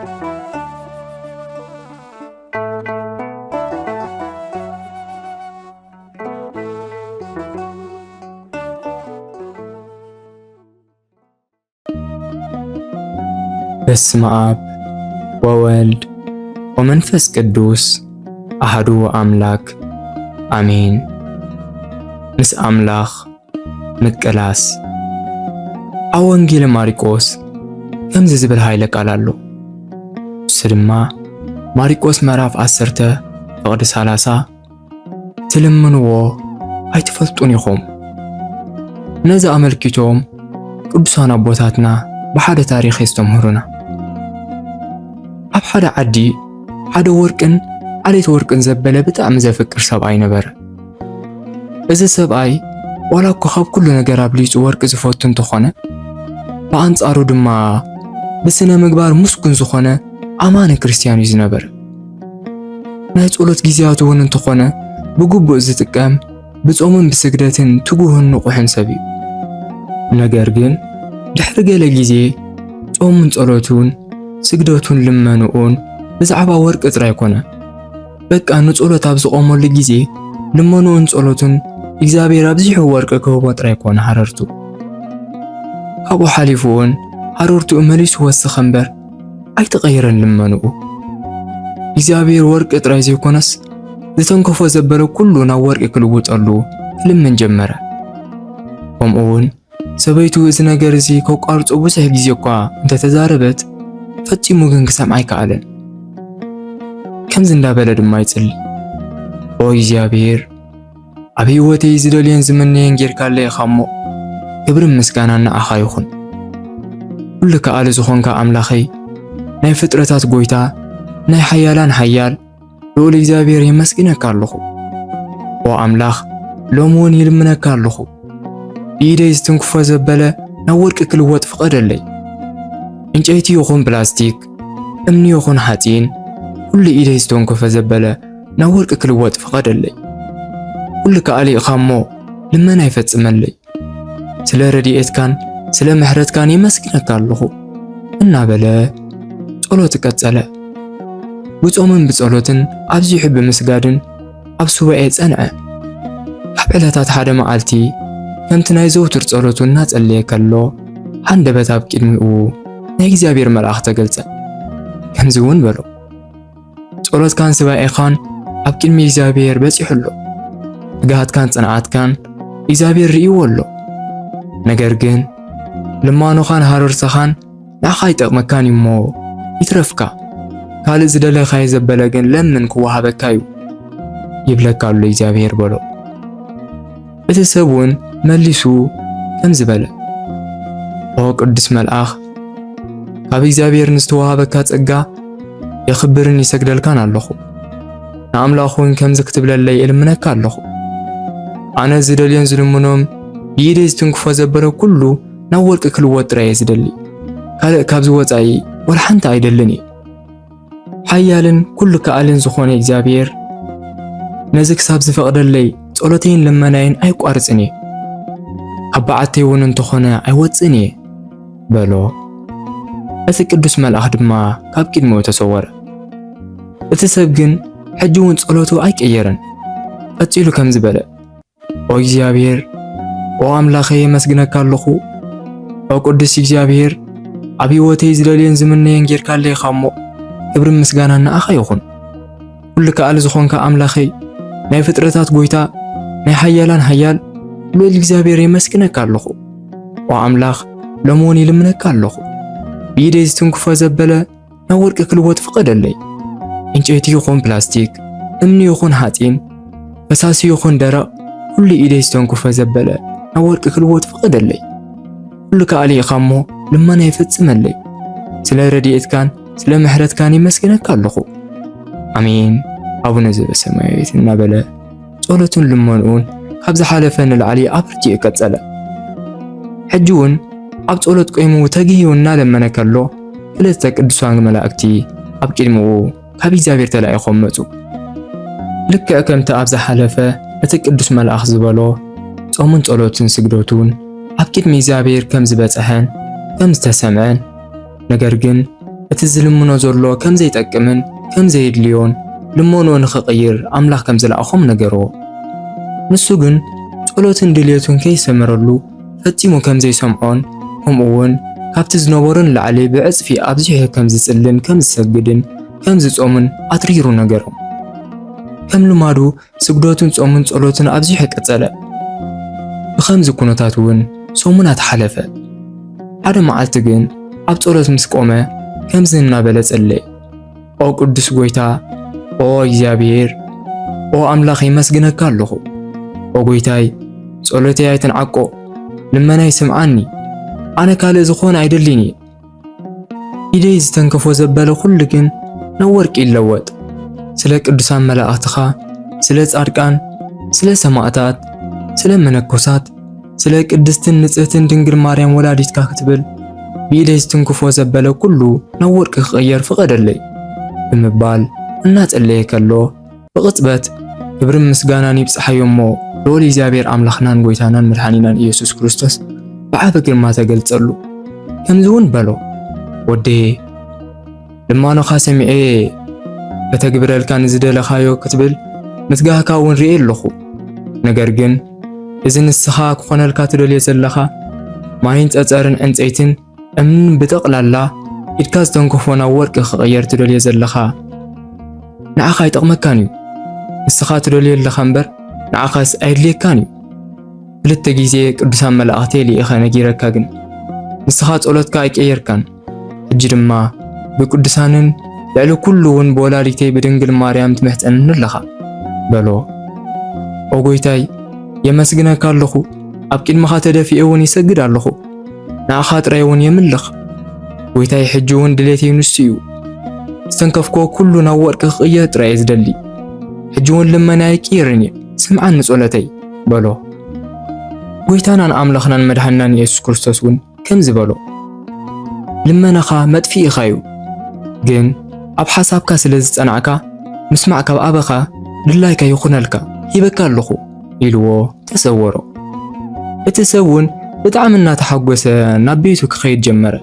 በስመ አብ ወወልድ ወመንፈስ ቅዱስ አሐዱ አምላክ አሜን። ምስ ኣምላኽ ምቅላስ። ኣብ ወንጌል ማርቆስ ከምዚ ዝብል ኃይለ ቃል ኣሎ። እሱ ድማ ማርቆስ ምዕራፍ ዓሰርተ ፍቕዲ ሰላሳ፣ ትልምንዎ ኣይትፈልጡን ኢኹም። ነዚ ኣመልኪቶም ቅዱሳን ኣቦታትና ብሓደ ታሪኽ የስተምህሩና። ኣብ ሓደ ዓዲ ሓደ ወርቅን ዓሌት ወርቅን ዘበለ ብጣዕሚ ዘፍቅር ሰብኣይ ነበረ። እዚ ሰብኣይ ዋላ እኳ ካብ ኩሉ ነገር ኣብሊጹ ወርቂ ዝፈቱ እንተኾነ፣ ብኣንጻሩ ድማ ብስነ ምግባር ምስጉን ዝኾነ ኣማኒ ክርስትያን እዩ ዝነበረ። ናይ ጸሎት ግዜያቱ እውን እንተኾነ ብግቡእ ዝጥቀም፣ ብጾምን ብስግደትን ትጉህን ንቑሕን ሰብ እዩ። ነገር ግን ድሕሪ ገለ ግዜ ጾሙን ጸሎቱን ስግደቱን ልመንኡን ብዛዕባ ወርቂ ጥራይ ኮነ። በቃ ንጸሎት ኣብ ዝቖመሉ ግዜ ልመንኡን ጸሎቱን እግዚኣብሔር ኣብዚሑ ወርቂ ክህቦ ጥራይ ኮነ ሃረርቱ። ካብኡ ሓሊፉ እውን ሃረርትኡ መሊሱ ወሰኸ እምበር ኣይተቐየረን ልመንኡ። እግዚኣብሔር ወርቂ ጥራይ ዘይኮነስ ዝተንከፎ ዘበለ ኩሉ ናብ ወርቂ ክልውጠሉ ክልምን ጀመረ። ከምኡ እውን ሰበይቱ እዚ ነገር እዚ ከቋርጾ ብዙሕ ግዜ እኳ እንተተዛረበት፣ ፈጺሙ ግን ክሰምዓ ኣይከኣለን። ከምዚ እንዳበለ ድማ ይጽሊ፣ "ኦ እግዚኣብሔር፣ ኣብ ህይወተይ ዝደልዮን ዝምነዮን ጌርካለይ ኢኻ እሞ፣ ክብርን ምስጋናን ንዓኻ ይኹን። ኩሉ ከኣሊ ዝኾንካ ኣምላኸይ፣ ናይ ፍጥረታት ጐይታ፣ ናይ ሓያላን ሓያል፣ ልዑል እግዚኣብሔር የመስግነካ ኣለኹ። ኦ ኣምላኽ፣ ሎሚ እውን ይልምነካ ኣለኹ። ብኢደይ ዝትንክፎ ዘበለ ናብ ወርቂ ክልወጥ ፍቐደለይ። ዕንጨይቲ ይኹን ፕላስቲክ፣ እምኒ ይኹን ሓጺን፣ ኩሉ ኢደይ ዝተንከፈ ዘበለ ናብ ወርቂ ክልወጥ ፍቐደለይ። ኩሉ ከኣሊ ኢኻ እሞ ልመናይ ፈጽመለይ። ስለ ረድኤትካን ስለ ምሕረትካን የመስግነካ ኣለኹ" እናበለ ጸሎት ቀጸለ። ብጾምን ብጸሎትን ኣብዚሑ ብምስጋድን ኣብ ሱባኤ ጸንዐ። ካብ ዕለታት ሓደ መዓልቲ ከምቲ ናይ ዘውትር ጸሎቱ እናጸለየ ከሎ፣ ሃንደበት ኣብ ቅድሚኡ ናይ እግዚኣብሔር መልኣኽ ተገልጸ። ከምዚ እውን በሎ፣ "ጸሎትካን ስባኤኻን ኣብ ቅድሚ እግዚኣብሔር በጺሑ ኣሎ። ትግሃትካን ጽንዓትካን እግዚኣብሔር ርእይዎ ኣሎ። ነገር ግን ልማኖኻን ሃረርታኻን ንዓኻ ኣይጠቕመካን እዩ እሞ ይትረፍካ። ካልእ ዝደለኻዮ ዘበለ ግን ለምን ክወሃበካ እዩ ይብለካ ኣሎ እግዚኣብሔር" በሎ። እቲ ሰብ እውን መሊሱ ከምዚ በለ፣ "ኦ ቅዱስ መልኣኽ፣ ካብ እግዚኣብሔር ንዝተዋሃበካ ጸጋ የኽብርን ይሰግደልካን ኣለኹ። ንኣምላኽ እውን ከምዚ ክትብለለይ እልምነካ ኣለኹ። ኣነ ዝደልዮን ዝልምኖም ብኢደይ ዝትንክፎ ዘበለ ኩሉ ናብ ወርቂ ክልወጥ ጥራይ እየ ዝደሊ። ካልእ ካብዚ ወጻኢ ወላ ሓንቲ ኣይደልን እየ። ሓያልን ኩሉ ከኣልን ዝኾነ እግዚኣብሔር ነዚ ክሳብ ዝፈቕደለይ ጸሎተይን ልመናይን ኣይቋርጽን እየ። ኣብ በዓተይ እውን እንተኾነ ኣይወጽእን እየ" በሎ። እቲ ቅዱስ መልኣኽ ድማ ካብ ቅድሚኡ ተሰወረ። እቲ ሰብ ግን ሕጂ እውን ጸሎቱ ኣይቀየረን። ቀጺሉ ከምዚ በለ፣ "ኦ እግዚኣብሔር፣ ኦ ኣምላኸይ፣ የመስግነካ ኣለኹ። ኦ ቅዱስ እግዚኣብሔር፣ ኣብ ህይወተይ ዝደልየን ዝምነየን ጌርካለይ ኢኻ እሞ፣ ክብርን ምስጋናን ንኣኻ ይኹን። ኩሉ ከኣሊ ዝኾንካ ኣምላኸይ፣ ናይ ፍጥረታት ጐይታ፣ ናይ ሓያላን ሓያል፣ ልዑል እግዚኣብሔር፣ የመስግነካ ኣለኹ። ኦ ኣምላኽ፣ ሎሚ እውን ይልምነካ ኣለኹ። ብኢደይ ዝትንክፎ ዘበለ ናብ ወርቂ ክልወጥ ፍቐደለይ። ዕንጨይቲ ይኹን ፕላስቲክ፣ እምኒ ይኹን ሓጺን፣ ፈሳሲ ይኹን ደረቕ፣ ኩሉ ኢደይ ዝተንክፎ ዘበለ ናብ ወርቂ ክልወጥ ፍቐደለይ። ኩሉ ከኣሊ ኢኻ እሞ ልመናይ ፈጽመለይ። ስለ ረድኤትካን ስለ ምሕረትካን የመስግነካ ኣለኹ። ኣሜን ኣቡነ ዘበሰማያዊት" እናበለ ጸሎቱን ልመንኡን ካብ ዝሓለፈ ንላዕሊ ኣበርቲዑ ቀጸለ። ሕጂ እውን ኣብ ጸሎት ቆይሙ ተግህዩ እናለመነ ከሎ፣ ክልተ ቅዱሳን መላእክቲ ኣብ ቅድሚኡ ካብ እግዚኣብሔር ተላኢኾም መጹ። ልክዕ ከምቲ ኣብ ዝሓለፈ እቲ ቅዱስ መልኣኽ ዝበሎ፣ ጾሙን ጸሎትን ስግደቱን ኣብ ቅድሚ እግዚኣብሔር ከም ዝበጽሐን ከም ዝተሰምዐን፣ ነገር ግን እቲ ዝልምኖ ዘሎ ከም ዘይጠቅምን ከም ዘየድልዮን ልመንኡ ንኽቕይር ኣምላኽ ከም ዝለኣኾም ነገርዎ። ንሱ ግን ጸሎትን ድልየቱን ከይሰመረሉ ፈጺሙ ከም ዘይሰምዖን ከምኡ እውን ካብቲ ዝነበሮ ንላዕሊ ብዕጽፊ ኣብዚሑ ከም ዝጽልን ከም ዝሰግድን ከም ዝጾምን ኣትሪሩ ነገሮም። ከም ልማዱ ስግደቱን ጾሙን ጸሎትን ኣብዚሑ ቀጸለ። ብኸምዚ ኩነታት እውን ሰሙናት ሓለፈ። ሓደ መዓልቲ ግን ኣብ ጸሎት ምስ ቆመ ከምዚ እናበለ ጸለየ። ኦ ቅዱስ ጎይታ፣ ኦ እግዚኣብሔር፣ ኦ ኣምላኽ የመስግነካ ኣለኹ። ኦ ጎይታይ፣ ጸሎተይ ኣይትንዓቆ፣ ልመናይ ስምዓኒ። ኣነ ካልእ ዝኾነ ኣይደልን እየ። ኢደይ ዝተንከፎ ዘበለ ኩሉ ግን ናብ ወርቂ ይለወጥ። ስለ ቅዱሳን መላእኽትኻ፣ ስለ ጻድቃን፣ ስለ ሰማእታት፣ ስለ መነኮሳት፣ ስለ ቅድስትን ንጽህትን ድንግል ማርያም ወላዲትካ ክትብል ብኢደይ ዝትንክፎ ዘበለ ኩሉ ናብ ወርቂ ክቕየር ፍቐደለይ ብምባል እናጸለየ ከሎ ብቕጽበት ክብርን ምስጋናን ይብጽሓዮ እሞ ልዑል እግዚኣብሔር ኣምላኽናን ጎይታናን መድሓኒናን ኢየሱስ ክርስቶስ ብዓቢ ግርማ ተገልጸሉ። ከምዚ እውን በሎ፣ ወደየ ልማኖኻ ሰሚዐ እየ። ከተግብረልካ ንዝደለኻዮ ክትብል ምትጋህካ እውን ርእየ ኣለኹ። ነገር ግን እዚ ንስኻ ክኾነልካ ትደልዮ ዘለኻ ማይን ጸጸርን ዕንጸይትን እምንን ብጠቕላላ ኢድካ ዝተንከፎ ናብ ወርቂ ክቕየር ትደልዮ ዘለኻ ንዓኻ ኣይጠቕመካን እዩ። ንስኻ ትደልዮ ኣለኻ እምበር ንዓኻስ ኣየድልየካን እዩ። ክልተ ግዜ ቅዱሳን መላእኽተይ ልኢኸ ነጊረካ ግን ንስኻ ጸሎትካ ኣይቀየርካን። ሕጂ ድማ ብቅዱሳንን ልዕሊ ኩሉ እውን ብወላዲተይ ብድንግል ማርያም ትምሕጸንኒ ኣለኻ በሎ። ኦ ጎይታይ የመስግነካ ኣለኹ፣ ኣብ ቅድመኻ ተደፊኤ እውን ይሰግድ ኣለኹ። ንኣኻ ጥራይ እውን የምልኽ። ጎይታይ ሕጂ እውን ድሌተይ ንሱ እዩ። ዝተንከፍክዎ ኩሉ ናብ ወርቂ ክቕየር ጥራይ እየ ዝደሊ። ሕጂ እውን ልመናይ ኣይቅየርን እየ፣ ስምዓኒ ጸሎተይ በሎ። ጎይታናን ኣምላኽናን መድሓንናን ኢየሱስ ክርስቶስ እውን ከምዚ በሎ፣ ልመናኻ መጥፊኢኻ እዩ፣ ግን ኣብ ሓሳብካ ስለ ዝጸናዕካ ምስማዕ ካብ ኣበኻ ድላይካ ይኹነልካ፣ ሂበካ ኣለኹ ኢልዎ ተሰወሮ። እቲ ሰብ እውን ብጣዕሚ እናተሓጎሰ ናብ ቤቱ ክኸይድ ጀመረ።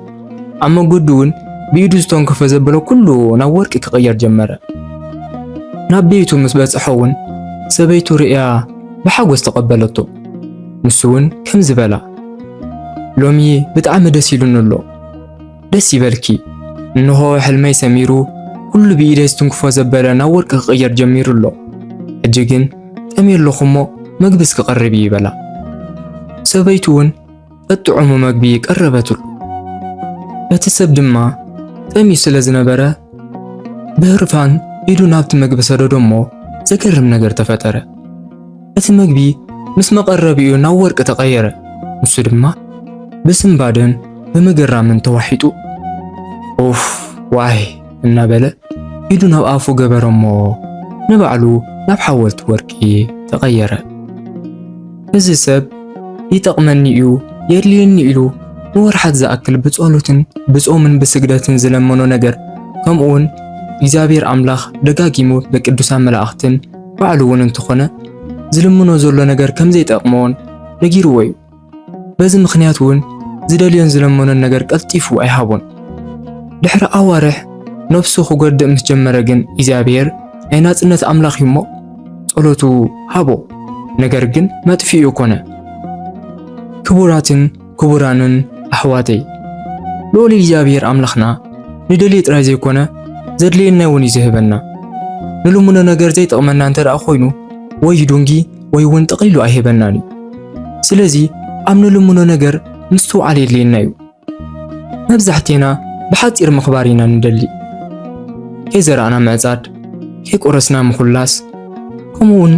ኣብ መገዱ እውን ብኢዱ ዝተንከፎ ዘበለ ኩሉ ናብ ወርቂ ክቕየር ጀመረ። ናብ ቤቱ ምስ በጽሖ እውን ሰበይቱ ርእያ ብሓጎስ ተቐበለቶ። ንሱ እውን ከምዚ በላ፣ ሎሚ ብጣዕሚ ደስ ኢሉኒ ኣሎ። ደስ ይበልኪ፣ እንሆ ሕልመይ ሰሚሩ፣ ኩሉ ብኢደይ ዝትንክፎ ዘበለ ናብ ወርቂ ክቕየር ጀሚሩ ኣሎ። ሕጂ ግን ጠምየ ኣለኹ እሞ መግቢ እስኪ ቀርቢ በላ። ሰበይቱ እውን ጠጥዑሙ መግቢ ቀረበትሉ። እቲ ሰብ ድማ ጠምዩ ስለ ዝነበረ ብህርፋን ኢዱ ናብቲ መግቢ ሰደዶ እሞ ዘገርም ነገር ተፈጠረ። እቲ መግቢ ምስ መቐረቢኡ ናብ ወርቂ ተቐየረ። ንሱ ድማ ብስንባደን ብምግራምን ተዋሒጡ ኡፍ ዋይ እናበለ ኢዱ ናብ ኣፉ ገበረ እሞ ንባዕሉ ናብ ሓወልቲ ወርቂ ተቐየረ። እዚ ሰብ ይጠቕመኒ እዩ የድልየኒ ኢሉ ንወርሓት ዝኣክል ብጸሎትን ብጾምን ብስግደትን ዝለመኖ ነገር ከምኡውን እግዚኣብሔር ኣምላኽ ደጋጊሙ ብቅዱሳን መላእኽትን ባዕሉ እውን እንተኾነ ዝልምኖ ዘሎ ነገር ከም ዘይጠቕሞን ነጊርዎ እዩ። በዚ ምኽንያት እውን ዝደልዮን ዝለመኖን ነገር ቀልጢፉ ኣይሃቦን። ድሕሪ ኣዋርሕ ነፍሱ ክጎድእ ምስ ጀመረ ግን እግዚኣብሔር ናይ ናጽነት ኣምላኽ እዩ እሞ ጸሎቱ ሃቦ፣ ነገር ግን መጥፊኡ ኮነ። ክቡራትን ክቡራንን ኣሕዋተይ፣ ልዑል እግዚኣብሔር ኣምላኽና ንደልዮ ጥራይ ዘይኮነ ዘድልየና እውን እዩ ዝህበና። ንልምኖ ነገር ዘይጠቕመና እንተ ደኣ ኮይኑ ወይ ይዱንጊ ወይ እውን ጠቕሊሉ ኣይህበናን እዩ። ስለዚ ኣብ ንልምኖ ነገር ምስትውዓል የድልየና እዩ። መብዛሕቴና ብሓጺር ምኽባር ኢና ንደሊ። ከይዘራእና ምዕጻድ፣ ከይቆረስና ምኹላስ፣ ከምኡውን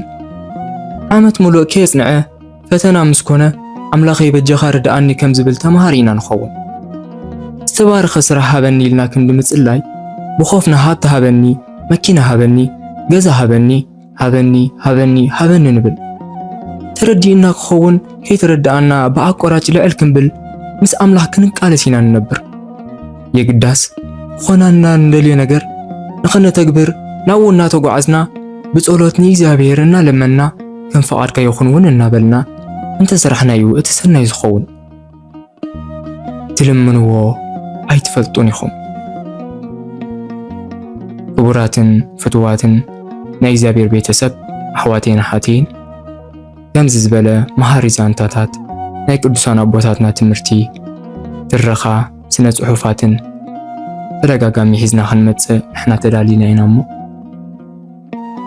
ዓመት ምሉእ ከየጽንዐ ፈተና ምስ ኮነ ኣምላኸይ በጃኻ ርድኣኒ ከም ዝብል ተምሃሪ ኢና ንኸውን። ዝተባረኸ ስራሕ ሃበኒ ኢልና ክንዲ ምጽላይ ብኾፍና ሃብቲ ሃበኒ፣ መኪና ሃበኒ፣ ገዛ ሃበኒ፣ ሃበኒ ሃበኒ ሃበኒ ንብል። ተረዲእና ክኸውን ከይተረዳእና ብኣቋራጭ ልዕል ክንብል ምስ ኣምላኽ ክንቃለስ ኢና ንነብር። የግዳስ ክኾናና ንደልዮ ነገር ንኸነተግብር ናብኡ እናተጓዓዝና ብጸሎት ንእግዚኣብሔር እናለመንና ከም ፍቓድካ ይኹን እውን እናበልና እንተሰራሕናዩ እቲ ሰናይ ዝኸውን። ትልምንዎ ኣይትፈልጡን ኢኹም። ክቡራትን ፍትዋትን ናይ እግዚኣብሔር ቤተሰብ ኣሕዋተይን ኣሓተይን፣ ከምዚ ዝበለ መሃሪ ዛንታታት፣ ናይ ቅዱሳን ኣቦታትና ትምህርቲ፣ ትረኻ፣ ስነ ጽሑፋትን ተደጋጋሚ ሒዝና ክንመጽእ ንሕና ተዳሊና ኢና እሞ፣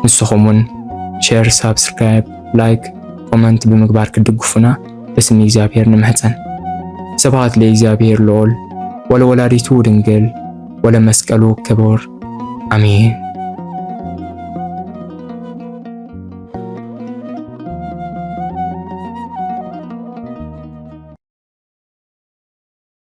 ንስኹም እውን ሼር፣ ሳብስክራይብ፣ ላይክ፣ ኮመንት ብምግባር ክትድግፉና በስሚ እግዚኣብሔር ንምሕጸን። ስብሐት ለእግዚኣብሔር ልዑል ወለወላዲቱ ድንግል ወለመስቀሉ ክቡር። ኣሜን።